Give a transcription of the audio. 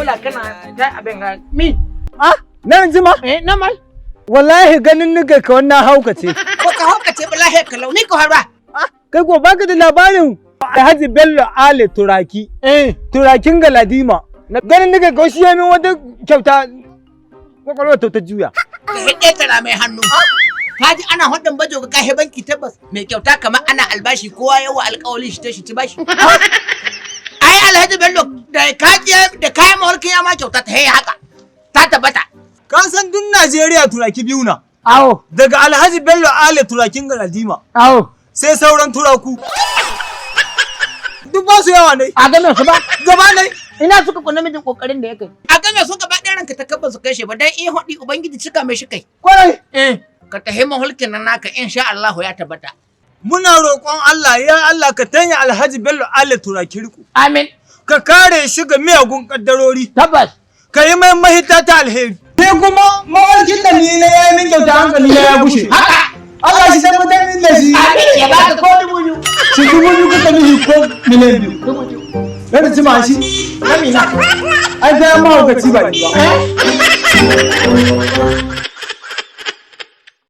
bola kana ta abin ga mi. Ah, nan jima? Eh, normal. Wallahi ganin nika ka wannan haukace. Ko ka haukace ba lahiyar ka launi ka harba. Ah, kai ko baka da labarin Alhaji Bello Ale Turaki. Eh. Turakin Galadima. Ganin nika ka shi ya min wata kyauta, kwakwalwa ta juya. Ka hidde tara mai hannu. Ka ji ana hodin bajo ga kahe banki, tabbas mai kyauta kamar ana albashi, kowa yawa alƙawalin shi ta shi ci bashi. Ai Alhaji Bello da ka da kayan mawarkin ya ma kyauta ta haka. Ta tabbata. Ka san duk Najeriya turaki biyu na. Awo. Daga Alhaji Bello Ale Turakin Galadima. Awo. Sai sauran turaku. Duk ba su yawa ne. A game su ba. Gaba ne. Ina suka ku namijin kokarin da ya kai. A game su gaba ɗaya ranka ta kabba su kai shi ba dan in hodi ubangiji cika mai shi kai. Kwarai. Eh. Ka tahi mahulkin nan naka, insha Allah ya tabbata. Muna roƙon Allah, ya Allah ka tanya Alhaji Bello Ale Turaki riko. Amin. Ka kare shi ga miyagun kaddarori. Tabbas. Ka yi mai mahita ta alheri. Sai kuma mawarkin da ni na yayi min kyauta, hankali na ya gushe. Haka. Allah shi tabbatar min da shi. Amin, ya baka ko 2000. Shi 2000 kuka nufi ko 2,000,000? 2000. Yadda ci ma shi. Amina. Ai kai mahaukaci ba ni ba. Eh?